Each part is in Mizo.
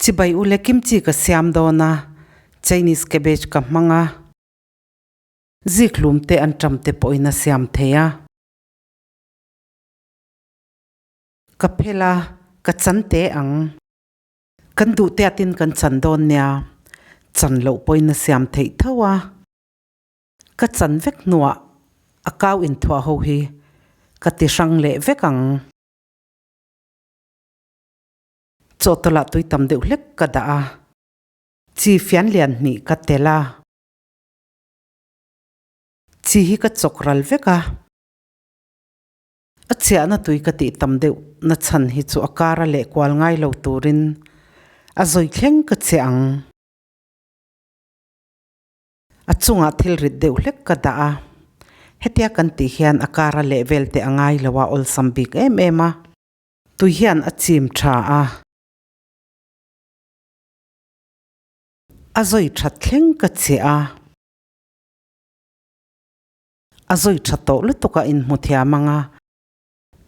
Chibai ule kimchi ka siam dawn a, Chinese cabbage ka hmang a, zikhlum te an ṭam te pawhin a siam thei a. Ka phel a, ka chan teh ang. Kan duh te atin kan chan dawn nia, chan loh pawhin a siam theih tho a. Ka chan vek hnuah a kau inthuah ho hi ka ti hrang leh vek ang. Chawhtawlh ah tui tam deuh hlek ka dah a, chi fian lian hnih ka tel a, chi hi ka chawk ral vek a, a chiahna tui ka tih tam deuh na chhan hi chu a kar a leh kual ngai lo turin a zawi thleng ka chiah ang. A chungah thil rit deuh hlek ka dah a, hetia kan tih hian a kar a leh vel te a ngai lo a, awlsam bik em em a. Tui hian a chim tha a. A zawi that thleng ka che a. A zawi tha tawh lutuk a inhmu thiam ang a.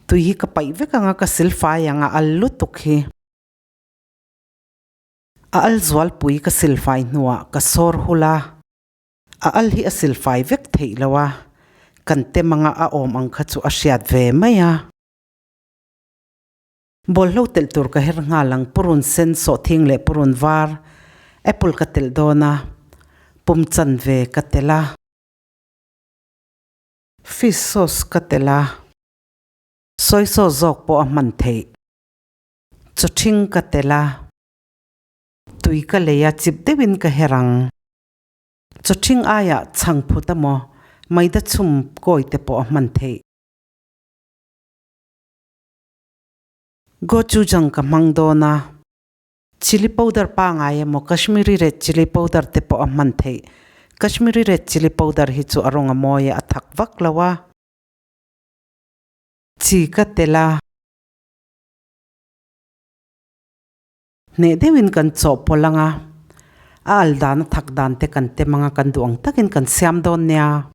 Tui hi ka paih vek ang a, ka silfai ang a, al lutuk hi. A al zualpui ka silfai hnuah ka sawr hul a. A al hi a silfai vek theih lo a, kan tem anga a awm ang kha chu a hriat ve mai a. Bawlhlo telh tur ka her nghal ang, purun sen, sawhthing leh purun var, apple ka telh dawn a, pum chanve ka telh a, fish sauce ka telh a, soy sauce zawk pawh a hman theih, chawthing ka telh a, tui ka lei a, chip deuhin ka her ang, chawthing aiah chhangphut emaw maida chhum kawi te pawh a hman theih. Gochujang ka hmang dawn a, chilli powder pangai emaw Kashmiri red chilli powder te pawh a hman theih. Kashmiri red chilli powder hi chu a rawng a mawi a, a thak vak lo a. Chi ka tel a. Hneh deuhin kan chawhpawlh ang a, a al dan a thak dan te kan tem ang a, kan duh ang takin kan siam dawn nia.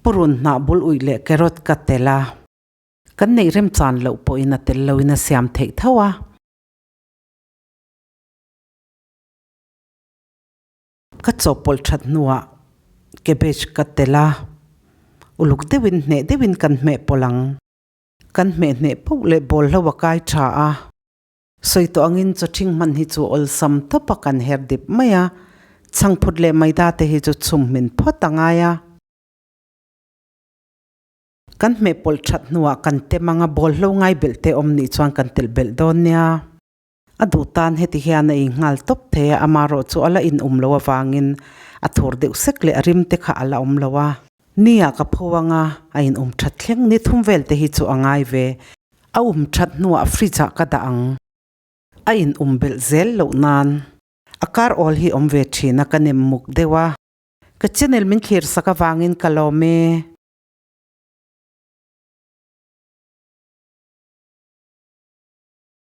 Purun hnah bul uih leh carrot ka tel a, kan neih remchan loh pawhin a tel loin a siam theih tho a. Ka chawhpawlh that hnuah cabbage ka tel a, uluk deuhin hneh deuhin kan hmeh pawlh ang. Kan hmeh hneh poh leh bawlhlo a kai tha a, sawi tawh angin chawthing hman hi chu awlsam tawp a kan her dip mai a, chhangphut leh maida te hi chu chhum hmin phawt a ngai a. Kan hmeh pawlh that hnuah kan tem anga bawlhlo ngai belh te awm nih chuan kan telh belh dawn nia. A duh tan heti hian a inghal tawp thei a, amarawh chu a la inum lo avangin a thur deuh sek leh a rim te kha a la awm lo a. Nia ka pho anga a inum that thleng ni thum vel te hi chu a ngai ve. A um that hnuah fridge ah ka dah ang. A inum belh zel loh nan a kar awl hi awm ve thin a ka nem muk deuh a. Ka channel min thlir sak avangin ka lawm e.